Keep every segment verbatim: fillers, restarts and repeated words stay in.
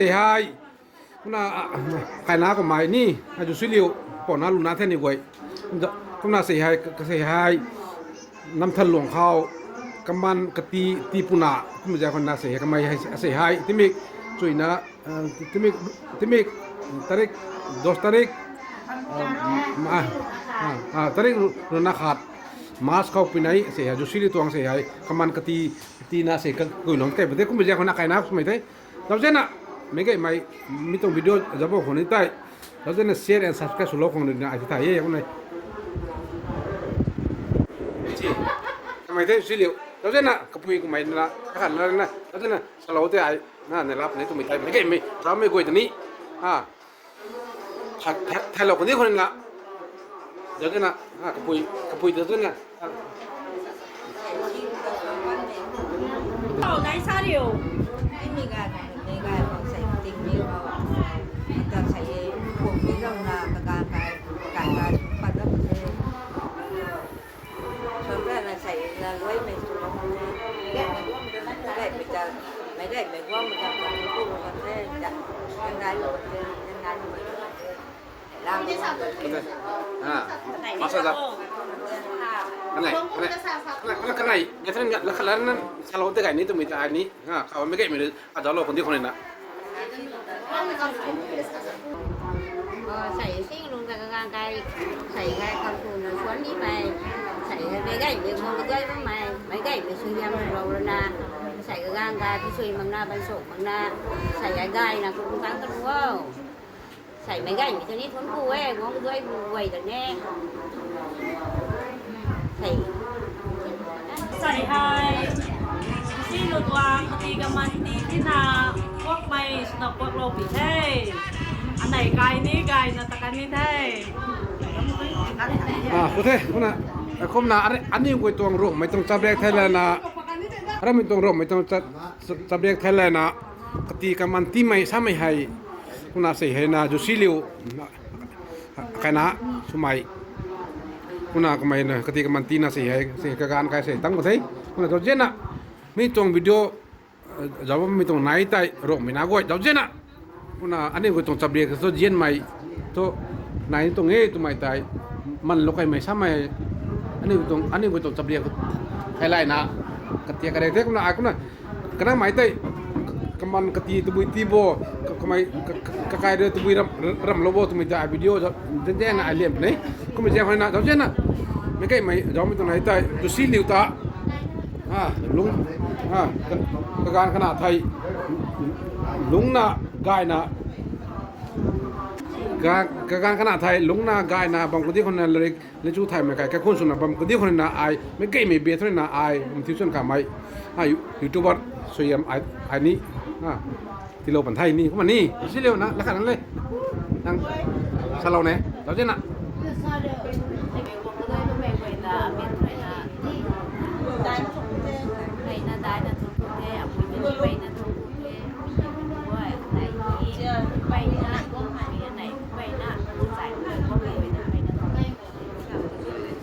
Sei hei, kumna, ah, kaina kamei ni, a, Jusi Liu, pona luna the ni guay. Kumna sei hei, ka-, sei hei, Namthal Luang khou, kaman kati, ti puna, kumna zak khou na sei hei, kamei hei, sei hei, timik, chuina, ah, timik, timik, tarik, dos tarik, ah, ah, ah, tarik runa khat, March khou pinei, sei hei, Jusi Liu tuang sei hei, kaman kati, tina sei ka, kuilong tei, bade kumna zak khou na kaina kamei the. Zauzianna, meic gaymei, mi tuang video zauc bam khou ni tei. Zauzianna share and subscribe swlou khang rui na ai ti thay e, kumna. Kamei the Jusi Liu. Zauzianna, kapui kamei na, kakhan na, na, zauzianna, salou tei ai, na, na lap ni twmei tei, meic gaymei, ramei guay ta ni. Ha. Tha-, tha-, thaylou kandih khou rui na. Zauzianna, ha, kapui, kapui zauzianna. Tau nai sa riu. Ai mi ga, mi ga, bang sei ting mi ga. Tau sei, kum mi ga na, ka ga kai, kai ga, pat da se. Suan rana sei na luaimei sw lou kan the. Meic gaymei ta, meic gaymei guangmei ta, kan thu lou kan the. Kan nai lou kan the, kan nai lou kan the. Lam lou kan the. Ah, masa da. Kanei, kanei, kanei, kanei, kanei, la khala na salou tei gay ni twmei ta ai ni. Ha, khou meic gaymei rui, a, zauclou kandih khou ni na. Sei sing lung ta kagang kai, sei hei khang tu na suan nimei, sei hei meic gaymei guang kaduai bammei, meic gaymei suaihiam lou rana, sei kagang kai, pi sui mak na, ban suk mak na, sei hei gayna, kum tang kan o. Sei meic gaymei ta ni thuanc ku e, guang kaduai bu guay ta ne. Sei. Sei hei, si lu tuang, kati kaman ti tina, kuakmei swna kuaklou pi the. Anei kai ni, gayna ta kan ni the. Ah, khou the, kumna, kumna, aniu guay tuang Ruangmei tuang chabrek thei lana, aramei tuang Ruangmei tuang cha-, chabrek thei lana, kati kaman tiimei samei hei, kumna sei hei na, Jusi Liu, kaina, swmei. Kumna kamei na, kati kaman tina sei hei, sei kaganv kai sei tang khou the. Kumna zauzianna, mi tuang video, zauc bammei tuang nai tei, Ruangmei na guay, zauzianna. Kumna aniu guay tuang chabrek thu zianmei, thu nai tuang e twmei tei, manlou kaimei samei, aniu tuang, aniu guay tuang chabrek, thei layna, katia karek the kumna, ai kumna, kanamei tei, kaman kati tabui ti bo, ka-, kamei, ka-, ka-, kakai rui tabui ram, ramlou bo twmei ta ai video zauzianna ai liam puni. Kumna zaeng khou na zauzianna, meic gaymei zaucmei tuang nai tei, Jusi Liu ta, a, lung, a, ka-, kaganv kana thei, lungna, gayna, ka-, kaganv kana thei, lungna, gayna, bam kandih khou na larik, lichu thaymei kai, kaikhun swna bam kandih khou na ai, meic gaymei bia thu na ai, mthiu chwn kamei, a, You-, YouTuber, suaihiam ai, ai ni, a, tiilou pan the ni, kumna ni, Jusi Liu na, la khat na le, nang, salou ne, zauzianna.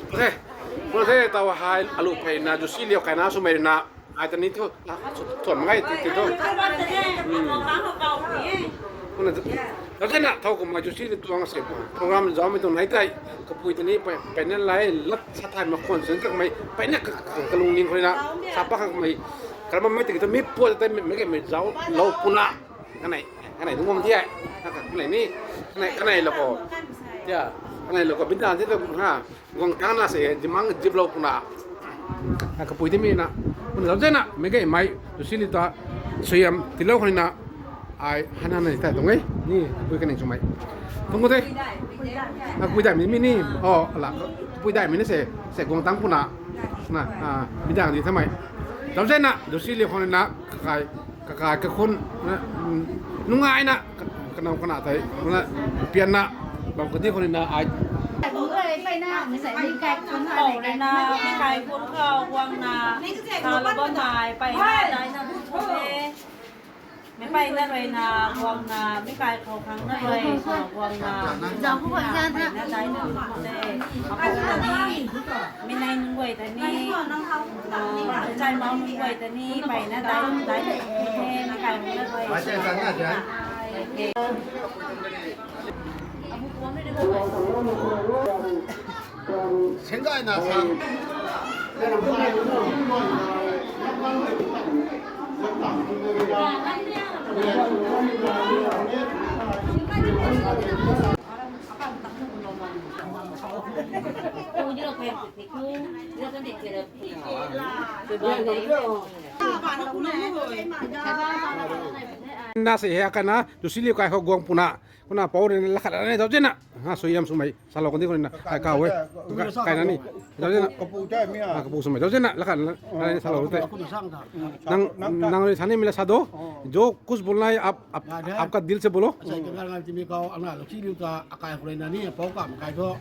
Ok, kumna the tau hei alu pheyna Jusi Liu kaina swmei rui na, ai ta ni thu, thuan mak ge ti, ti thu. Kumna, zauzianna thau kumna Jusi Liu tuang se, program zaucmei tuang nai tei, kapui ta ni, peyna lai, lat sa thay mak khwan sin kamei, peyna ka, ka, kalungning khou na, sa pa khang kamei, karamei tiki thu mi puat tei meic gaymei zauclou puna. Kanei, kanei dungc bam ti e. Kanei ni, kanei, kanei lou khou. Tia, kanei lou khou bindan ti tu, ha, guang tangna se, zimang ziplou puna. Ha, kapui timei na. Kumna zauzianna, meic gaymei, Jusi Liu ta, suaihiam tiilou khou na, ai, hana na ta tuang e, ni, kapui kaning swmei. Tuang khou the. Ha, kapui daihmei mi ni, o, ala, kapui daihmei na se, se guang tang puna. Na, a, bindan ti thamei. Zauzianna, Jusi Liu khou na, kakai, kakai, kakhun, na, nungaina, ka-, kanow kana thei, na, pianna, bam kandih khou na ai. Khou rui na, kaikhun khou guangna, salou bammei, peyna daina thu the. Meic peyna ruina guangna, meic kai khou khangna rui guangna, zang khou zang na dai na le, mi nai nunc guay ta ni, chai mau nunc guay ta ni peyna dai dai na the, meic kai khangna rui. Senggaina sa. Na se he kana, tu siliu kai ho guang puna. Kuna pau rin lakhat na zau zena. Ha, sui yam sumei. Salou kandih kuna. Kai kau e. Kai na ni. Zau zena. Kapu ta mi a. Ha, kapu sumei. Zau zena. Lakhat na. Ai, salou te. Nang, nang ri sani mila sado. Jo kuch bolna hai, aap, aap, aapka dil se bolo. Sai ka ngai timi kau, ana lo chi liu ta, akai khou na ni, pau kam kai tho.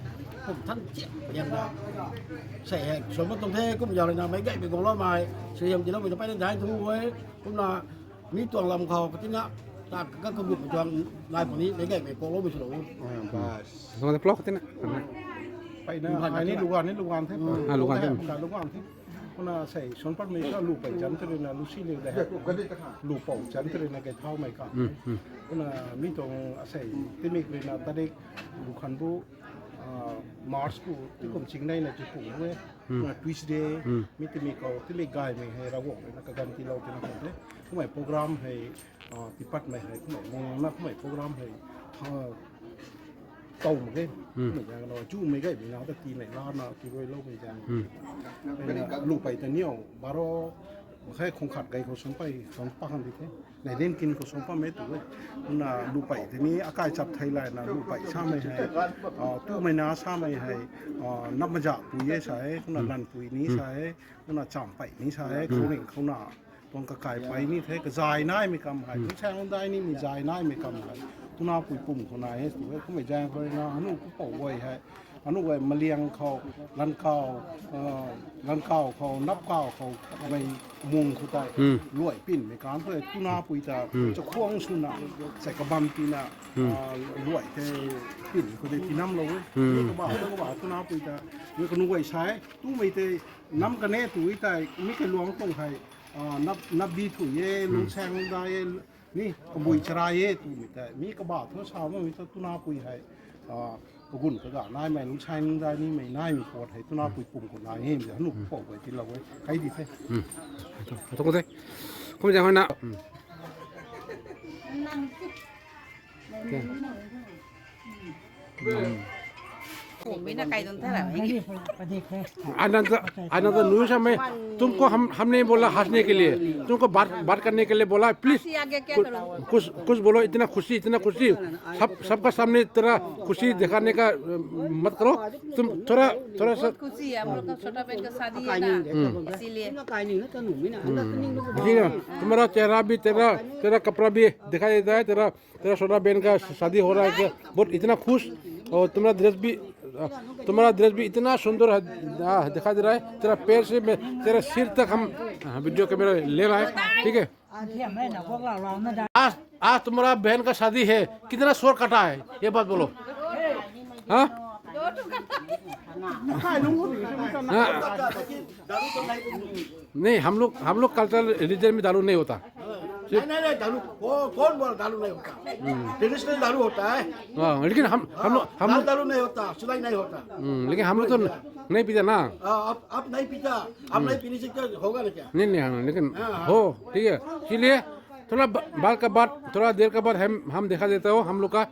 Kum than chi, yam na. Sai he, soma tong the, kum yau na, mei gai, mei gong lo mai. Sui yam ti lo, mei ta pai na dai thu e. Kumna, mi tuang lam khou, katina, ta ka, ka gup tuang, nai puni, mei gai, mei pau lo, mei sui lo. Bas. Soma te plok katina. Pai na, ai ni lugan, ni lugan the. Ah, lugan the. Lugan the. Kuna sei, son pat mei ka lu pai chan teri na, lu si ni de. Lu pau chan teri na, kai thau mei ka. Kuna mi tuang asei, timi kri na, tarik, lu khan bu, ah, March ku, ti kum ching nai na, ti kum we. Kuna Tuesday, mi timi kau, timi gai mei hei, Ravguangc na, kagam ti lou ti na kau te. Kumei program hei, ah, ti pat mei hei, kumei mung na, kumei program hei, ah, tau mak ge. Kumei jang na, chu mei gai mei na, ta ti nei la na, ti rui lou mei jang. Lu pai ta niu, baro, makhai khong khat gai khou sum pai, khong pa khang di the. Nei din kin khou sum pa mei tu e. Kuna lu pai ta ni, akai chap thei lai na, lu pai sa mei hei, ah, tu mei na sa mei hei, ah, nap maja pui e sa e, kuna lan pui ni sa e, kuna cham pai ni sa e, khou ring khou na. Tuang kakai pai ni the, kazai nai mei kam hei. Kum sang dai ni mi zai nai mei kam hei. Tuna pui pum khou nai e, tu e, kumei zang khou na, anu ku pou guay hei. Anu guay maliang khou, lankau, ah, lankau khou, napkau khou, mei mung khou tei. Luai pin mei kan khou, tuna pui ta, chakhuang suna, sai kabam tina, ah, luai te pin khou tei tinam lou e. Ni kaba, ni kaba, tuna pui ta, ni kanu guay sai, tu mei tei, nam kane tu e tei, mi kailuang tuang hei, ah, nap, nap di thu e, lung sang da e, ni kabui chara e, tu mei tei, mi kaba thu sa ma mei ta tuna pui hei, ah, kagun kaga nai mei, lung sang da ni mei nai mei pot hei, tuna pui pum khou nai e, mei hanu pou bai ti lou e, kai di the. Atu ko the. Kum jang hana. Another, another news हमें, तुमको हम, हमने बोला हंसने के लिए, तुमको बात, बात करने के लिए बोला, प्लीज। कुछ, कुछ बोलो, इतना खुशी, इतना खुशी, सब, सबका सामने तेरा खुशी दिखाने का, अ, मत करो। तुम थोड़ा, थोड़ा सा। बहुत खुशी है, हम लोग का छोटा बहन का शादी है ना, इसीलिए। जी ना, तुम्हारा चेहरा भी, तेरा, तेरा कपड़ा भी दिखाई देता है, तेरा तेरा छोटा बहन का शादी हो रहा है, बहुत इतना खुश। और तुम्हारा ड्रेस भी, तुम्हारा ड्रेस भी इतना सुंदर है, दिखाई दे रहा है। तेरा पैर से मैं, तेरा सिर तक हम, हाँ, वीडियो कैमरा ले रहा है, ठीक है। आज, आज तुम्हारा बहन का शादी है, कितना शोर काटा है, ये बात बोलो। हाँ? हाँ। नहीं, हम लोग, हम लोग कल्चरल रिलीजन में दारू नहीं होता। नहीं, नहीं, नहीं, दारू, कौन, कौन बोला दारू नहीं होता? ट्रेडिशनल दारू होता है। हाँ, लेकिन हम, हम लोग, हम लाल लोग दारू नहीं होता, सुलाई नहीं होता। लेकिन हम लोग तो नहीं पीते ना। हाँ, आप, आप नहीं पीता, आप नहीं पीने से क्या होगा ना क्या? नहीं, नहीं, हाँ, लेकिन हो, ठीक है। इसीलिए थोड़ा ब-, बात का बात, थोड़ा देर का बाद हम, हम दिखा देता हूँ, हम लोग का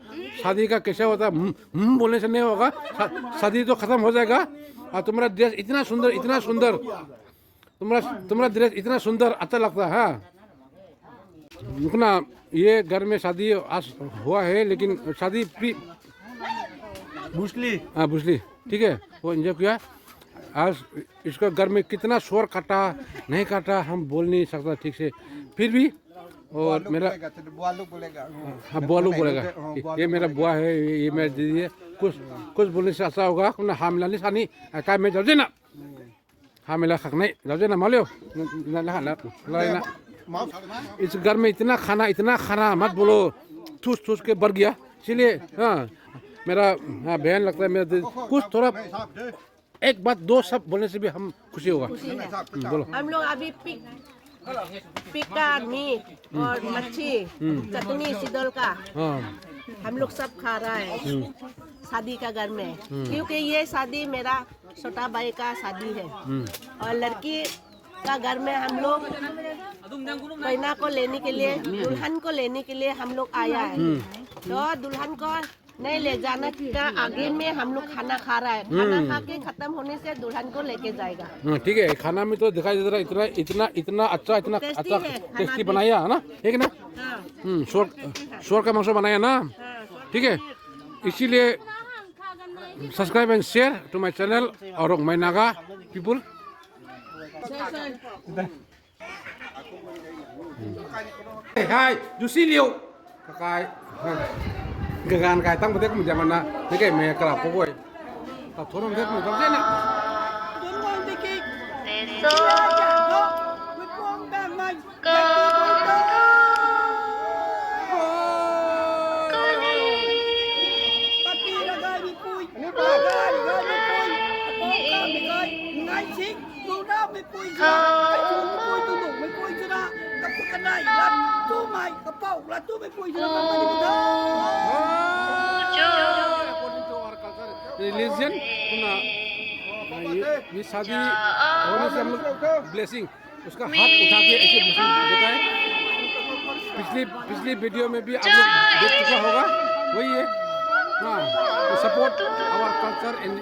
शादी का कैसे होता है। हम्म, हम्म बोलने से नहीं होगा, शा-, शादी तो खत्म हो जाएगा। और तुम्हारा ड्रेस इतना सुंदर, इतना सुंदर, तुम्हारा, तुम्हारा ड्रेस इतना सुंदर, अच्छा लगता है। इतना, ये घर में शादी आज हुआ है, लेकिन शादी प्री-, बुसली। हाँ, बुसली, ठीक है, वो एंजॉय किया। आज इसका घर में कितना शोर काटा, नहीं काटा, हम बोल नहीं सकता ठीक से। फिर भी, और मेरा, हाँ, बुआ लोग बोलेगा। ये, ये मेरा बुआ है, ये, ये मेरा दीदी है। कुछ, कुछ बोलने से अच्छा होगा, अपना हामिला नहीं सानी, आ, काय में जाओ ना। Hamei la khak nei, zauzian na ma liu. Na, na, na, na, na, na. इस घर में इतना खाना, इतना खाना मत बोलो, ठूस ठूस के भर गया। इसलिए हाँ, मेरा, हाँ, बहन लगता है, मेरा दिल, कुछ थोड़ा एक बात दो शब्द बोलने से भी हम खुशी होगा। खुशी है। हम्म, बोलो। हम लोग अभी पिक, पिक का मीट और मच्छी, हम्म। चटनी सिदल का, हाँ। हम लोग सब खा रहा है। हम्म। शादी का घर में, हम्म। क्योंकि ये शादी मेरा छोटा भाई का शादी है। हम्म। और लड़की का घर में हम लोग कन्या को लेने के लिए, दुल्हन को लेने के लिए हम लोग आया है। हम्म। तो दुल्हन को नहीं ले जाने का आगे में हम लोग खाना खा रहा है। खाना हम्म। खा के खत्म होने से दुल्हन को लेके जाएगा। हाँ, ठीक है, खाना में तो दिखाई दे रहा है, इतना, इतना, इतना अच्छा, इतना टेस्टी अच्छा, है खाना टेस्टी भी। बनाया है ना, ठीक है ना? हाँ। हम्म, स्वर, स्वर का मांस बनाया ना? हाँ, स्वर ठीक है, का। इसीलिए subscribe and share to my channel, Rongmei Naga people. Hei, hei, juicy liu. Kakai, ha. Gagan kai tang patek mui jaman na. Ni kai mei karap ko boi. Ta thon patek mui tang jena. Religion, kuna, ये, ये शादी होने से हम लोग blessing, उसका हाथ उठा के ऐसे blessing देता है। पिछली, पिछली video में भी आप लोग देख चुका होगा, वही है। हाँ, to support our culture and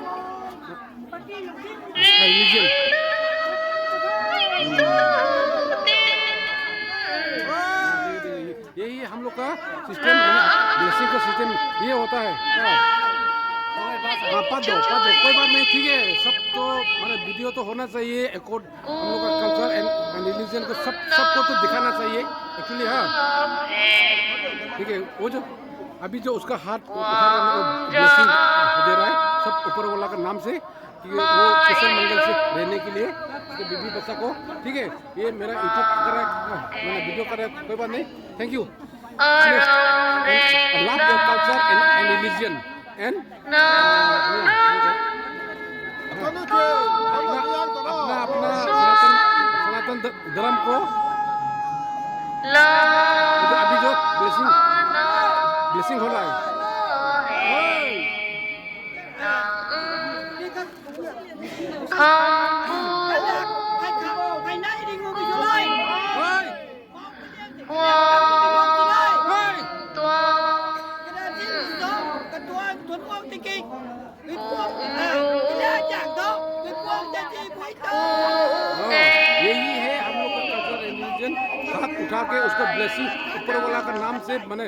religion। यही हम लोग का system है ना, blessing का system ये होता है। हाँ। हाँ, पढ़ दो, पढ़ दो, कोई बात नहीं, ठीक है। सब तो, मतलब, video तो होना चाहिए, accord, हम लोग का culture and, and religion को सब, सबको तो दिखाना चाहिए, actually, हाँ। ठीक है, वो जो, अभी जो उसका हाथ उठा रहा है, वो blessing दे रहा है, सब ऊपर वाला का नाम से, कि वो कुशल मंगल से रहने के लिए, उसके बीवी बच्चा को, ठीक है। ये मेरा YouTube का, मैंने video कर रहा है, कोई बात नहीं। Thank you। Love your culture and, and religion and, uh, अपना, अपना सनातन, सनातन ध-, धर्म को, अभी जो blessing, blessing हो रहा है। हाँ, यही है हम लोग का culture and religion। हाथ उठा के उसका blessing ऊपर वाला का नाम से, मैंने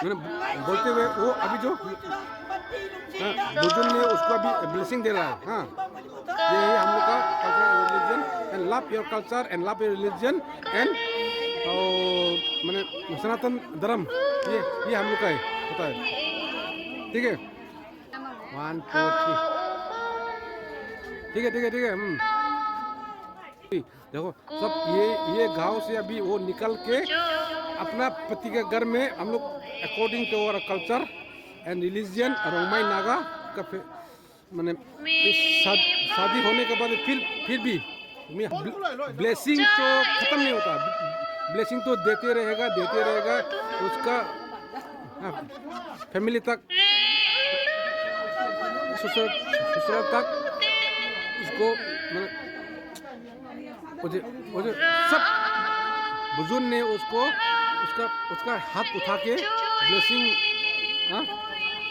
मैंने बोलते हुए वो अभी जो, हाँ, बुजुर्ग ने उसको अभी blessing दे रहा है। हाँ, ये है हम लोग का culture and religion and love your culture and love your religion and, और मैंने सनातन धर्म, ये, ये हम लोग का है, होता है। ठीक है, one, two, three। ठीक है, ठीक है, ठीक है, हम्म। देखो, सब ये, ये गांव से अभी वो निकल के अपना पति के घर में हम लोग according to our culture and religion, Rongmei नागा का फे-, मैंने इस शाद-, शादी होने के बाद फिर, फिर भी मैं ब्ल-, blessing तो खत्म नहीं होता, blessing तो देते रहेगा, देते रहेगा। उसका, हाँ, family तक, ससुर, ससुराल तक उसको, मतलब, वो जो, वो जो सब बुजुर्ग ने उसको, उसका, उसका हाथ उठा के blessing, हाँ,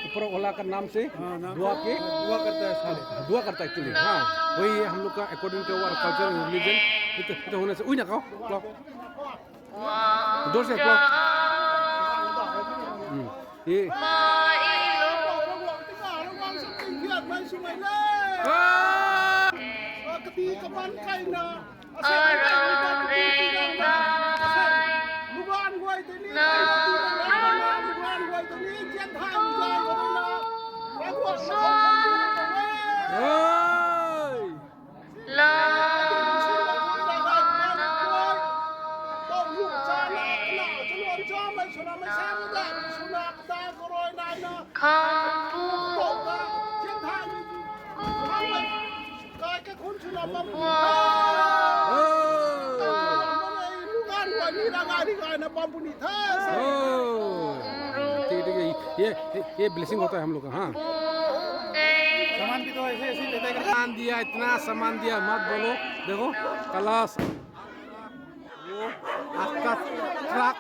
ऊपर वाला का नाम से हाँ, नाम दुआ से के दुआ करता है सारे। दुआ करता है actually। हाँ, वही है हम लोग का according to our culture and religion। इतना, इतना होने से, उई ना खाओ, खाओ। जोर से, खाओ। हम्म, ये। हाँ। Hey! Suna mei sa da, suna kata koroi nai na. Kai ka khun suna bam. Kan wa ni ra ga ni ga na bam puni tha. Oh, ठीक, ठीक है। ये, ये, ये blessing होता है हम लोग का, हाँ। सामान भी तो ऐसे, ऐसे ही देते हैं। सामान दिया, इतना सामान दिया, मत बोलो। देखो, कलश। वो आपका ट्रक